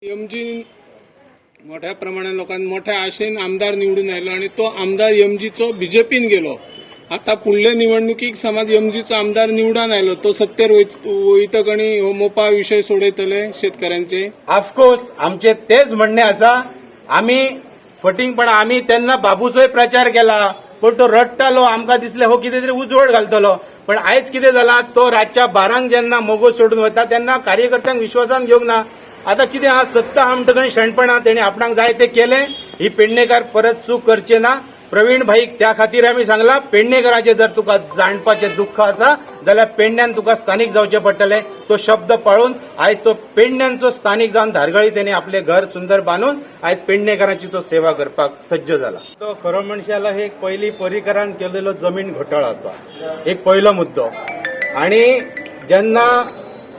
MG मोठ्या प्रमाणात लोकांनी मोठ्या आशेन आमदार निवडून आयलो आणि तो आमदार एमजीचो बीजेपीन गेलो. आता पुढल्या निवडणुकीक समज एमजीचो आमदार निवडून आयलो, तो सत्तेर वयतक आनी हो मोपा विशय सोडयतले शेतकऱ्यांचे? ऑफकोर्स, आमचे तेच म्हणणे आसा. आमी फटींगपणा, आमी तेन्ना बाबूचोय प्रचार केला, पण तो रडटालो. आमकां दिसलें हो कितें तरी उजवड घालतलो. पण आयज कितें जाला, तो रातच्या 12क जेन्ना मोगो सोडून वता तेन्ना कार्यकर्त्यांक विश्वासान घेवंक ना. आतां कितें आहा, सत्ता आमटकणी शेणपणा, तेणी आपणाक जाय तें केलें. ही पेडणेकार परत चूक करचे ना. प्रवीण भाईक त्या खातीर आमी सांगला, पेडणेकराचें जर तुका जाणपाचें दुख्ख आसा जाल्यार पेडण्यान तुका स्थानीक जावचें पडटलें. तो शब्द पाळून आयज तो पेडण्यांचो स्थानीक जावन धारगळी तेणे आपलें घर सुंदर बांदून आयज पेडणेकरांची तो सेवा करपाक सज्ज जाला. तो खरो म्हणशाला हे एक पयली पर्रीकरान केलेलो जमीन घोटाळो आसा, एक पयलो मुद्दो. आणि जेन्ना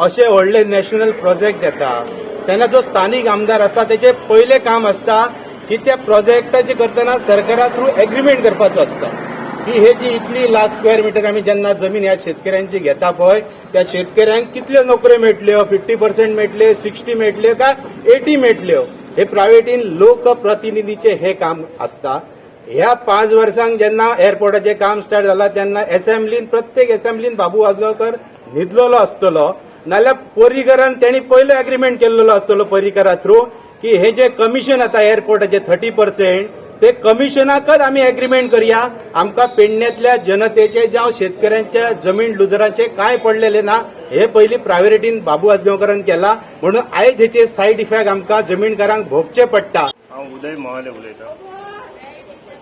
अशे व्हडले नॅशनल प्रोजेक्ट येता तेन्ना जो स्थानीक आमदार आसता तेचे पयलें काम आसता की त्या प्रोजेक्टाचे करतना सरकारा थ्रू एग्रीमेंट करपाचो आसता की हे जी इतली लाख स्क्वेअर मिटर आमी जेन्ना जमीन ह्या शेतकऱ्यांची घेता पळय, त्या शेतकऱ्यांक कितल्यो नोकऱ्यो मेळटल्यो, 50% मेळटल्यो, 60 मेळटल्यो काय 80 मेळटल्यो, हे प्रायव्हेटीन लोकप्रतिनिधीचे हे काम आसता. ह्या 5 वर्सांक जेन्ना एअरपोर्टाचें काम स्टार्ट जाला तेन्ना एसेंब्लीन, प्रत्येक एसेंब्लीन बाबू आजगांवकर न्हिदलेलो आसतलो, नाल्यार पर्रीकरान तेणी पयलो एग्रीमेंट केल्लो आसतलो पर्रीकरा थ्रू की हे जे कमिशन आता एअरपोर्टाचे 30%, ते कमिशनाकच आमी एग्रीमेंट करया. आमकां पेडण्यातल्या जनतेचे जावं शेतकऱ्यांच्या जमीन लुजरांचे काय पडलेले ना. हे पयली प्रायोरिटीन बाबू आजगांवकरान केला म्हणून आयज हेचे सायड इफेक्ट आमकां जमीनकारांक भोगचे पडटा. हांव उदय मवाले उलयतां.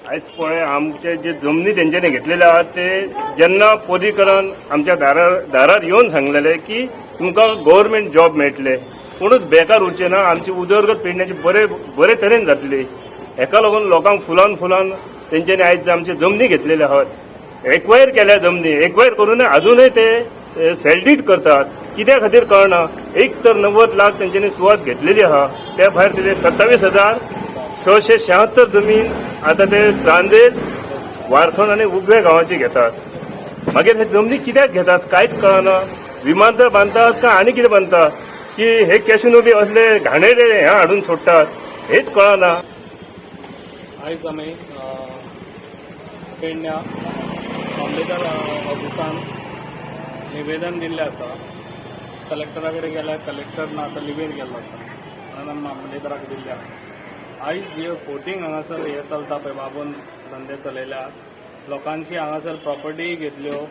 आयज पळय, आमचे जे जमनी तेंच्यांनी घेतलेले आहात, ते जेन्ना पर्रीकरान आमच्या दारार दारार येवन सांगलेले की तुमकां गव्हर्मेंट जॉब मेळटले, कोणूच बेकार उरचे ना, आमची उदरगत पेडण्याची बरे बरे तरेन जातली, हेका लागून लोकांक फुलान फुलान तेंच्यांनी आयज आमचे जमनी घेतलेले आहात, एक्वायर केल्या. जमनी एक्वायर करून अजूनय ते सेल्डीड करतात, कित्या खातीर कळना. एक तर 90 लाख तेंच्यांनी सुवात घेतलेली आहा. त्या भायर तेजे 27,676 जमीन आता ते चांदेल, वारखंड आनी उगवे गांवाची घेतात. मागीर हे जमनी कित्याक घेतात कांयच कळना. विमानतळ बांदतात काय आनी कितें बांदतात की हे कॅसिनो बी असले घाणेरडे हे हाडून सोडटात, हेच कळना. आयज आमी पेडण्या मामलेदार ऑफिसान निवेदन दिल्लें आसा. कलेक्टरा कडेन गेल्यार कलेक्टर ना, आतां लिवेर गेल्लो आसा, म्हणून आमी मामलेदाराक दिल्लें आसा. आयज हे फोटींग हांगासर हे चलता पळय, बाबून धंदे चलयल्या, लोकांची हांगासर प्रॉपर्टी घेतल्यो,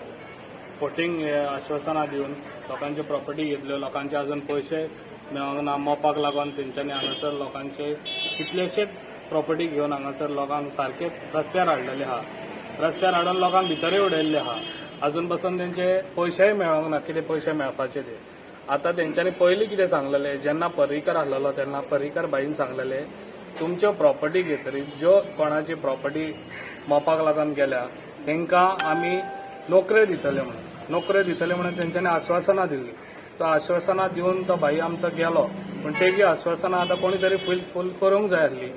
फोटींग आश्वासनां दिवन लोकांच्यो प्रॉपर्टी घेतल्यो. लोकांचे अजून पयशे मेळोंक ना. मोपाक लागून तेंच्यांनी हांगासर लोकांचे कितलेशेच प्रॉपर्टी घेवन हांगासर लोकांक सारके रस्त्यार हाडलेले आहा. रस्त्यार हाडून लोकांक भितरूय उडयल्ले आहा. अजून पासून तेंचे पयशेय मेळोंक ना. कितें पयशे मेळपाचे ते आतां तेंच्यांनी पयलीं कितें सांगलेलें, जेन्ना पर्रीकर आहलेलो तेन्ना पर्रीकर भाईन सांगलेलें, तुमच्यो प्रॉपर्टी घेतरी ज्यो कोणाची प्रॉपर्टी मोपाक लागून गेल्या तांकां आमी नोकऱ्यो दितले म्हणून, नोकऱ्यो दितले म्हणून तेंच्यांनी आश्वासनां दिल्ली. तो आश्वासनां दिवन तो भाई आमचो गेलो, पूण तेजी आश्वासनां आतां कोणी तरी फूल करूंक जाय आसली.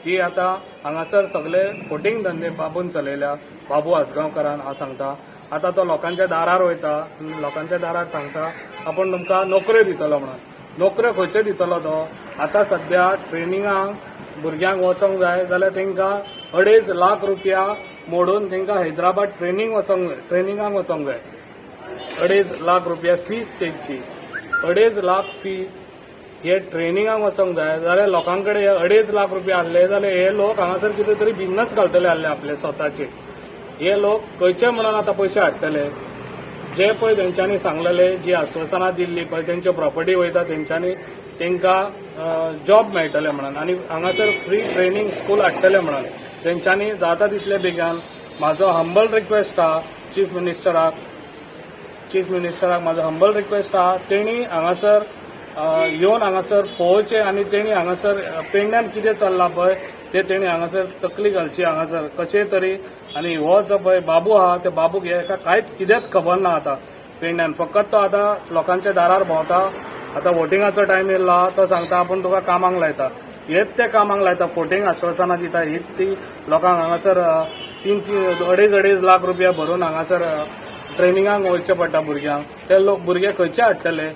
ती आतां हांगासर सगळे फोटींग धंदे बाबून चलयल्या, बाबू आजगांवकारान. हांव सांगता, आतां तो लोकांच्या दारार वयता, लोकांच्या दारार सांगता आपूण तुमकां नोकऱ्यो दितलो म्हणून. नोकऱ्यो खंयच्यो दितलो तो? आतां सद्या ट्रेनिंगाक भुरग्यांक वचोंक जाय जाल्यार तांकां 2.5 लाख रुपया मोडून तांकां हैदराबाद ट्रेनिंग वचोंक जाय, ट्रेनिंगाक वचोंक जाय. 2.5 लाख रुपया फीस तेंची, 2.5 लाख फीस हे ट्रेनिंगाक वचोंक जाय जाल्यार लोकां कडेन हे 2.5 लाख रुपया आहले जाल्यार हे लोक हांगासर कितें तरी बिझनस घालतले आहले आपले स्वताचे. हे लोक खंयचे म्हणून आतां पयशे हाडटले? जे पळय तेंच्यांनी सांगलेले, जी आश्वासनां दिल्ली पळय, तेंच्यो प्रॉपर्टी वयता, तेंच्यांनी तांकां जॉब मेळटले म्हणून आनी हांगासर फ्री ट्रेनिंग स्कूल हाडटले म्हणून, तेंच्यांनी जाता तितले बेगान, म्हाजो हंबल रिक्वेस्ट आहा चीफ मिनिस्टराक, चीफ मिनिस्टराक म्हाजो हंबल रिक्वेस्ट आहा, तेणी हांगासर येवन हांगासर पळोवचें आनी तेणी हांगासर पेडण्यान कितें चल्लां पळय ते तेणी हांगासर तकली घालची हांगासर कशें तरी. आनी हो जो पळय बाबू आहा, त्या बाबूक हेका कांयच कितेंच खबर ना. आतां पेडण्यान फकत तो आतां लोकांच्या दारार भोंवता. आतां वोटिंगाचो टायम येयल्लो आहा, तो सांगता आपूण तुका कामाक लायता. हेच ते कामाक लायता, फोटींग आश्वासनां दिता. हीच ती लोकांक हांगासर तीन तीन अडेज अडेज लाख रुपया भरून हांगासर ट्रेनिंगाक वयचें पडटा भुरग्यांक. ते लोक भुरगे खंयचे हाडटले?